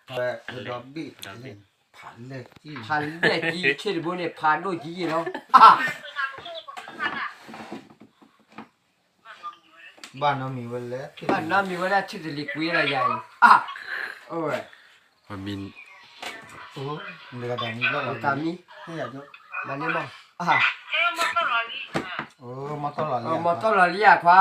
ဝဲဒီဘ့ၣ်, ဖးလဲၢ်ကံ, ဖးလဲၢ်ကံ ဆ့ၣ်တဘိန့ၣ် ဖးဒိၣ်ကံယံာ်လီၤ. ဘၣ်နီတမံၤဝဲလဲၣ်, ဘၣ်နီတမံၤဝဲဒၣ် ထံၣ်တလံၤကွံလီၤယၤအံၤ, အဝဲ, မံ, တၢ်မံ, မၤန့ၢ်မး, မၤတီၢ်လီၤလံဧါ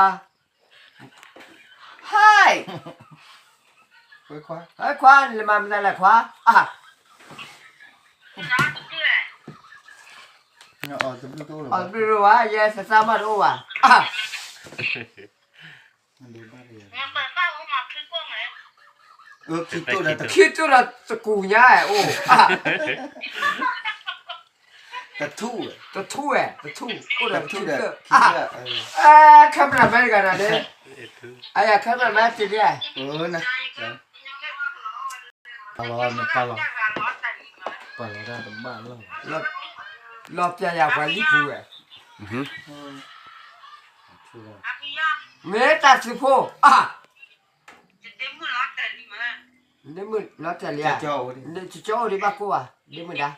ခွါ, ဟဲ, ခွါ, နမၤမတၤလဲၣ်ခွါ, အီၣ်တဘျုးတအိၣ်ဝဲ ယဲသးမးတအိၣ်ဘၣ်, ခံတိၢ်ဒီးတကူၣ်ညါအိၣ်, တထူၣ်ဝဲ, တထူၣ်ဝဲ, တထူၣ်, အိၣ်ဒီးတထူၣ်, ခဲမနၤမ့ၢ်တဂၤနၤန့ၣ်, အယၤခဲမနၤမ့ၢ်တ့ၢ်လံ, ပာ်လီၤ, ပာ်လီၤ, ပာ်လီၤတၢ်တဘၣ်လီၤ, လီၤပျၢ်ယၤပှၤလံပူၤဝဲ, မ့ၢ်တၢ်စုဖိ, ဒ့မုၣ်လီၤတဲာ်လံဧါ, ကၠီအိၣ်ဒံးဘၣ်ကိၢ်ဘၣ်, ဒ့မုၣ်ဒါ,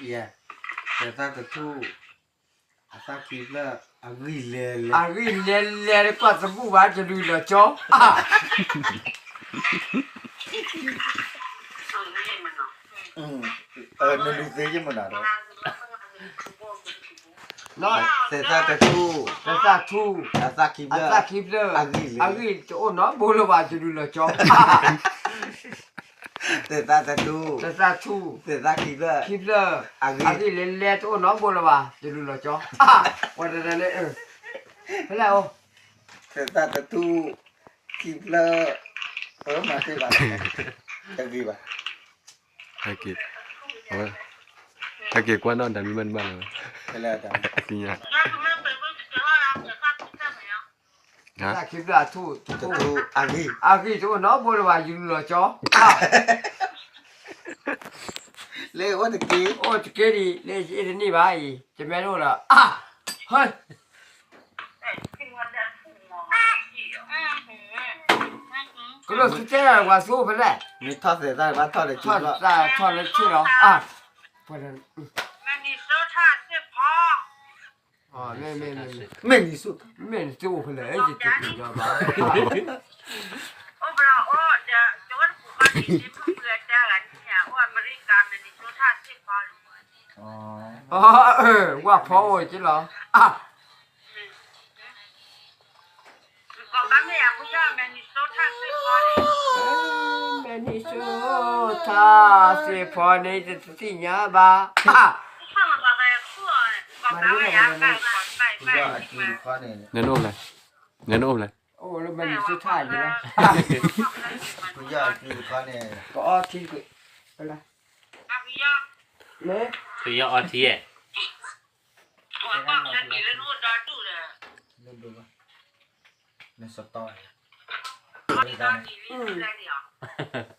ယဲ, သဲးသၣ်တထူၣ်, အသၣ်ခံဖျၢၣ်, အဂံၢ်လဲၤလဲၤ, အဂံၢ်လဲၤလဲၤ ကွၢ်သဘူၣ်ဘၣ် တလူၤလီၤကၠီ, နလူၤသ့ယမနၤဒီး, သဲးသၣ်တထူၣ်, သဲးသၣ်ထူၣ်, အသၣ်ခံဖျၢၣ်, အသၣ်ခံဖျၢၣ်, အဂံၢ်လဲၤ, အဂံၢ်တအိၣ်နီတဘိလၢၤဘၣ် တလူၤလီၤကၠီ, သဲးသၣ်တထူၣ်, သဲးသၣ်ထူၣ်, သဲးသၣ်ခံဖျၢၣ်, ခံဖျၢၣ်, အဂံၢ်လဲၤလဲၤ တအိၣ်နီတဘိလၢၤဘၣ် တလူၤလီၤကၠီ, ဝဲတန့ၣ်, ဖဲလဲၣ်အိၣ်, သဲးသၣ်တထူၣ်, ခံဖျၢၣ်, မၤသ့ဘၣ်, တဂ့ၤဘၣ်, ဟဲက့ၤကွၢ်နီၢ်တၢ်မံမ့ၢ်တဘၣ်လၢၤ, သ့ၣ်ညါ, သဲးသၣ်ခံဖျၢၣ်အထူၣ်, အဂံၢ်, အဂံၢ်တအိၣ်နီတဘိလၢၤဘၣ် ယလူၤလီၤကၠီ, လၢအိၣ်တက့ၢ်, အိၣ်တက့ၢ်ဒံး လၢယအ့ၣ်တန့ၢ်ဘၣ်အံၤ တမ့ၢ်တအိၣ်လီၤ, ဟဲ ကလိၣ်သုတဲဝဲသူအိၣ်ဖဲလဲၣ်, မ့ၢ်ထီၣ်သဲးသၣ်ဘၣ်ထီၣ်လၢထီၣ်လၢထီၣ်လၢထီၣ်လီၤ, မ့ၢ်, မ့ၢ်နသုအိၣ်ဖဲလဲၣ် ယတသ့ၣ်ညါဘၣ်, အိၣ်ဘၣ်အိၣ်, ဝၣ်ဖီအိၣ်က့လီၤ, Minnesota စ့ၢ်ဖီန့ၣ် တသ့ၣ်ညါဘၣ်, နအိၣ်လဲၣ်, နအိၣ်လဲၣ်, အိၣ်လၢ Minnesota ယဲလီၤ, ပအီထံ, ဖုယီၤအီထံဧါ,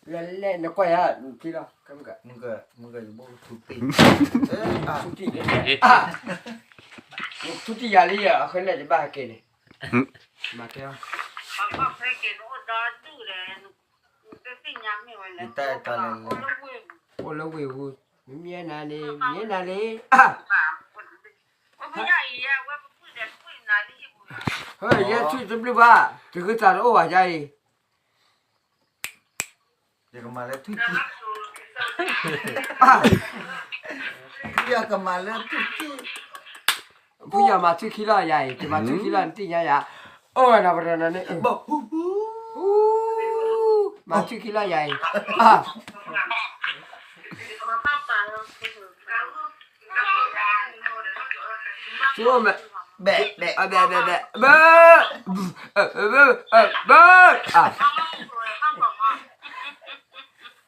လဲၤလဲၤနကွၢ်ယၤထံလီၤ, ထူတံၢ်, ထူတံၢ်ယၤလံ, အဃိန့ၣ်ယဘၣ်ဟဲက့ၤန့ၣ်, မၤကဲအီၤ, အိၣ်လၢဝ့ၢ်ပူၤ, မ့ၢ်နၤန့ၣ် မ့ၢ်နၤန့ၣ်, ယဲထွံၣ်တဘျုးဘၣ်, တဂုၤသးတအိၣ်ဘၣ်ယၤအံၤ, ယကမၤလၢထွံၣ်ခံ, ယကမၤလၢထွံၣ်ခံ, ဖုယီၤမၤထွံၣ်ခံလီၤယၤအံၤ, တမၤထွံၣ်ခံလီၤ နသ့ၣ်ညါယၤ, အိၣ်ဝဲနီၤပတနီၤန့ၣ်, မၤထွံၣ်ခံလီၤယၤအံၤ, ဘဲ, ဘဲ, ဘဲ, ဘဲ, ဘဲ, ဘဲ,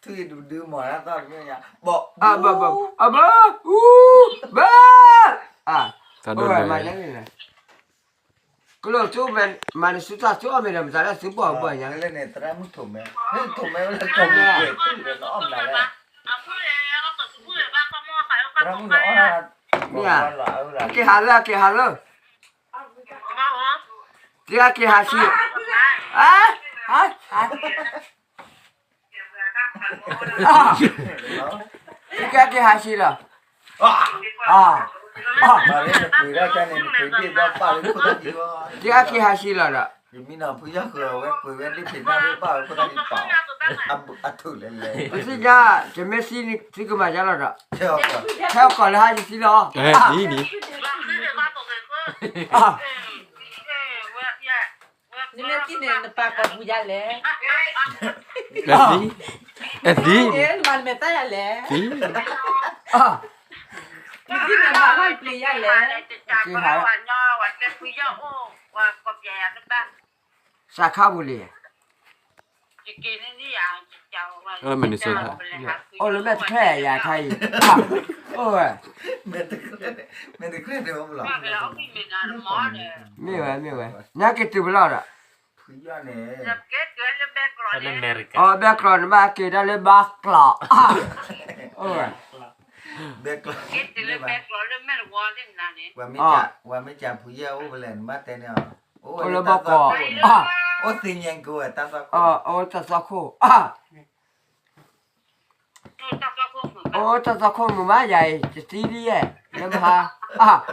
ထွံၣ်ဒုဒုမၤလၢသီတမ့ၢ်ညါ, ဘီ, ဘီ, ဘီ, ဘီ, ဘီ, ဘီ, ဘီ, ဘီ, ဘီ, ဘီ, ကလိၣ်သုမၤနၢၤသုတၢ်သုအီၣ်မ့ၤဒီး မတၤလၢသုဘီၣ်ဘီၣ်ညါ, လၢန့ၣ် သရၣ်မုၣ်ထိးမဲ, ထိးမဲဝဲလၢကီၢ်ပူၤကွံာ်သုဒီး နအီၣ်မနုၤလဲၣ်, သရၣ်မုၣ်ဒီးအီၣ်, မ့ၢ်ဧါ, က့ၤဟးလၢ က့ၤဟးလၢ, က့ၤဟး က့ၤဟးဆံ, အါ အါ, အါ, အါ, ကဲက့ၤဟးဆံလီၤ, အါ, အါ, ကဲက့ၤဟးဆံလီၤဒီး, ပသ့ၣ်ညါ, ယမ့ၢ်သံန့ၣ် သုကမၤယါလီၤဒီး, ဟဲကီးလၢဟါယသံလီၤ, အါ, အါ နမ့ၢ်သံန့ၣ် နပာ်ကီၤပူၤယါလဲၣ်, အသံ, အသံ, နမၤနမဲာ်တၢ်ယါလဲၣ်, သံ, နသံန့ၣ်မၤဟီၣ်ပျံၤယါလဲၣ်, စးခါပူၤလံ, အိၣ်လၢမဲာ်တခါ, အိၣ်ဝဲ, မ့ၢ်ဝဲ, မ့ၢ်ဝဲ, နက့ၤတုၤဖဲလဲၣ်ဒီး, အဘဲကျီၢ်န့ၣ်ဘၣ်က့ၤဒၣ်လၢဘါကျီၢ်, အိၣ်ဝဲ, ပှၤမ့ၢ်စံးဖုယဲၢ်အိၣ်ဖဲလဲၣ် နဘၣ်တဲန့ၣ်, အိၣ်လၢဘီကီၢ်, အိၣ်သ့ၣ်ညါကဝဲၢ်တၢ်သွၣ်ခိၣ်, အိၣ်တၢ်သွၣ်ခိၣ်, အိၣ်တၢ်သွၣ်ခိၣ်မုာ်မးယၤအံၤ ယသံလံယဲၢ်, လၢမဟါ, အါ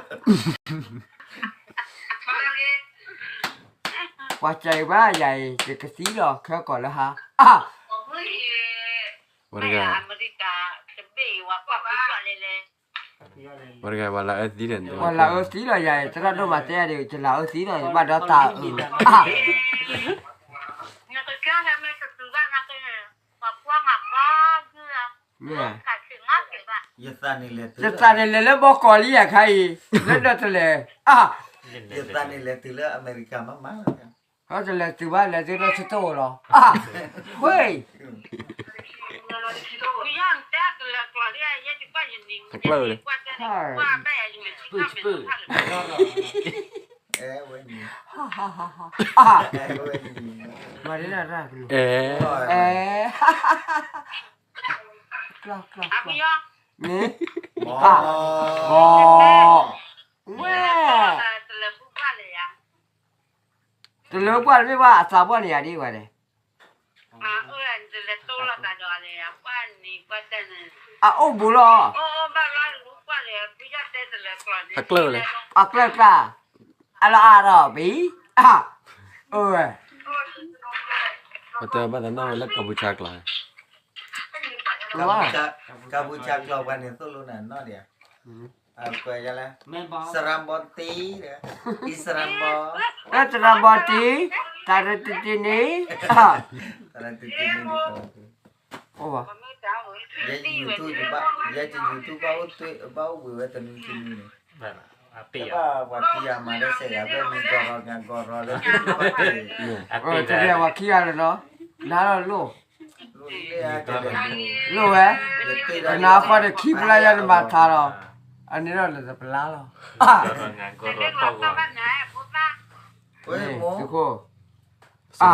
ပှၤစံးဘၣ်ယၤအံၤ ယကသံလီၤ ခဲကီးလၢဟါ, အါ, ဝဲတဂၤ, ဝဲတဂၤ ပှၤလၢအအၢသံဒီး ပှၤလၢအအၢသံလီၤယၤအံၤ သရၣ်ဒိၣ်မၤတဲဒံး ယလၢအအၢသံလီၤ ယဘၣ်ဒီးတၢ်အၢ, အါ ယသးန့ၣ်လဲၤလၢဘီကီၢ်လံယၤခါအံၤ, လၢဒီးတလဲၤ, အါ, ယသးန့ၣ်လဲၤတုၤလၢအမဲရကၤမးမးလီၤ, ဟဲတလဲၤတုၤဘၣ်လဲၤတုၤလၢဆၢတိၣ်လီၤ, အါ, ဝ့ၢ် တကျၢၢ်လၢ, ဝဲ, အဲ, မ့ၢ်, ဝဲ, တလၢပှၢ်လၢမ့ၢ်ဘၣ် အသးပှၢ်န့ၣ်ယၤဒ်ဝဲန့ၣ်, အအိၣ်ဘူးလီၤ, အကျၢၢ်ကျၢ်, အလီၤအါထီၣ်ဘံ, အါ, အိၣ်ဝဲ, ပတဲဘၣ်သးနီၣ်ဝဲလၢကီၢ်ပူၤဆါကျိာ်, ကီၢ်ပူၤဆါကျိာ်ပှၤန့ၣ်သိၣ်လိနၤနီၣ်ဒံးဧါ, ကွဲးယလဲၣ်, စရၤဘီတံ, အံစရၤဘီ, စရၤဘီတံ, တၢ်ရတံတံန့ၣ်, တၢ်ရတံတံန့ၣ်, ယဲယ YouTube ဘၣ်, ယဲယ YouTube ဘၣ်အိၣ်ဝံၤဝဲတနံၤတနံၤန့ၣ်, ပှၤခံဂၤမၤတစဲးဂၤ ဖဲမ့ၢ်ကီၢ်ရီဂၤကီၢ်ရီလၢ တကဲပှၤခံဂၤလီၤနီၤ, နၤလီၤလိၣ်, လိၣ်ဝဲ, ပနၢ်ဃီဒီးခံဖျါယၤနမၤထါလီၤ, အန့ၣ်ဒီးလၢတပလါလီၤ, သုးခိၣ်, အါ,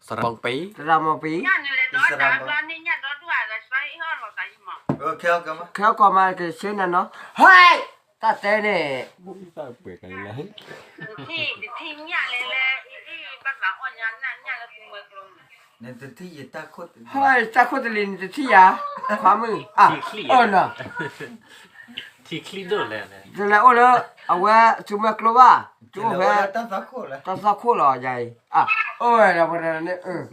စရၤဘီပံ, စရၤဘီပံ, ခဲကီးမးကဆၢနၤနီၤ, ဟဲ, တၢ်တဲန့ၣ်, ဟဲ, တၢ်ခိၣ်တလံၤန့ၣ်တထံၣ်ယၤ, ခွါမုၣ်, အၢနီၤ, တလဲၤအိၣ်လၢ အဝဲသုးမုၢ်ကျိၤဘၣ်, တအိၣ်ဖဲ တၢ်သွၣ်ခိၣ်လီၤယၤအံၤ, အိၣ်ဝဲဒီးပှၤတဂၤန့ၣ်,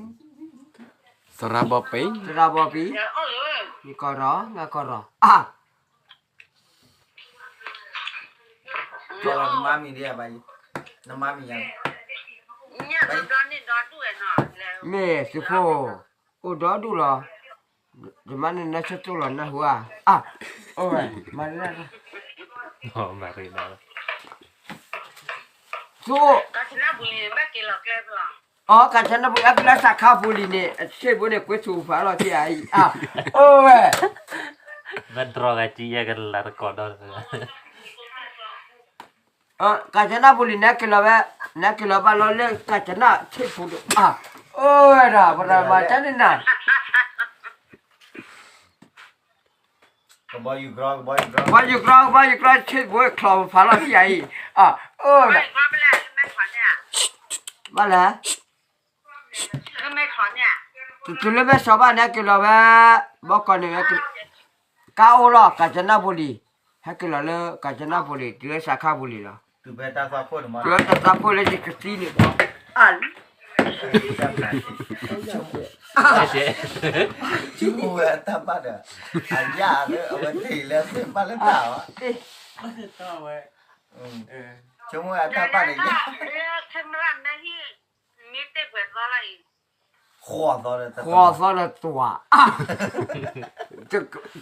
စရၤဘီပံ, စရၤဘီပံ, နကီၢ်ရီ, နကီၢ်ရီ, အါ နမါမံၤဒ်အံၤ, နမါမံၤယၤ, မ့ၢ်သုးခိၣ်, အိၣ်ဒီဒူၣ်လီၤ, ယမါန့ၣ်နၢ်ဆၢတိၢ်လီၤနၢ်ဟူဧါ, အါ, အိၣ်ဝဲ, မၤရ့ဒၣ်, သုး အီ ကၢ်ဆၢနၢ်ပူၤ အပျဲစးခါပူၤလံန့ၣ် အဆ့ၣ်ဖိန့ၣ် ကွ့ထူဖးလီၤထံၣ်အံၤ, အါ, အိၣ်ဝဲ, မ့ၢ်တြီဂၤကံယဲၢ်ကလၤတကိးဒီး ကၢ်ကနၣ်ပူၤလံ နက့ၤလီၤဝဲ, နက့ၤလီၤဘၣ်လီၤလၢကၢ်ကနၣ်ဆ့ၣ်ဖိဒီး, အါ, အိၣ်ဝဲဒၣ် ပရၤမၤတၢ်န့ၣ်နၤ, ကဘီယူၤကြီ, ကဘီယူၤကြီ, ကဘီယူၤကြီဆ့ၣ်ဖိချီၤဖးလီၤထံၣ်အံၤ, အါ, အိၣ်ဝဲဒၣ်, ဘၣ်လဲၣ်, တတုၤလၢမဲၢ်ဆီးဘၣ်န့ၣ် ဟဲက့ၤလီၤဝဲ, ဘီကီးန့ၣ်ဝဲ, ကါအိၣ်လီၤ ကၣ်စနၢ်ပူၤလံၤ, ဟဲက့ၤလီၤလၢကၣ်စနၢ်ပူၤလံၤ တုၤလၢစးခါပူၤလံၤလီၤ, တုၤဖဲတၢ်သးခိၣ်လၢယကသံန့ၣ်ဘီ, အါလံ ဆိကမိၣ်ဝဲအတၢ်ဘၣ်ဒီး, အယၣ်လၢအဝဲတ့ၢ်လၢသ့ၣ်ဘၣ်လၢတၢ်အီၤ, ဆိကမိၣ်ဝဲအတၢ်ဘၣ်ဒီးယၣ်, ဃီၤသီဒီးတဝၤ,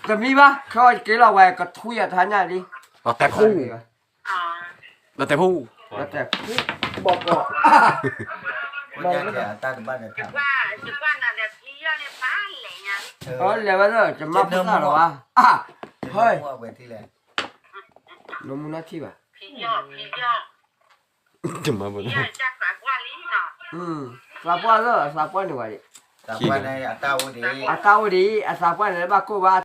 တမံဘၣ် ခဲအံၤက့ၤလီၤဝဲ ကထွံအတဟါညါလံ, လီၤတဲာ်ဖူ, လီၤတဲာ်ဖူ, ဘီကီး, တၢ်တဘၣ်ဒီးတၢ်, လဲၤဝဲလၢ ကမၤဖိသၣ်လီၤဝဲ, ဟဲ, နမူနီထံၣ်ဘၣ် တမၤဘၣ်, သးပှၢ်လၢ သးပှၢ်န့ၣ်ဝဲ, အတၢ်အိၣ်ဒံး အတၢ်အိၣ်ဒံး အသးပှၢ်န့ၣ်လၢဘၣ်ကိၢ်ဘၣ်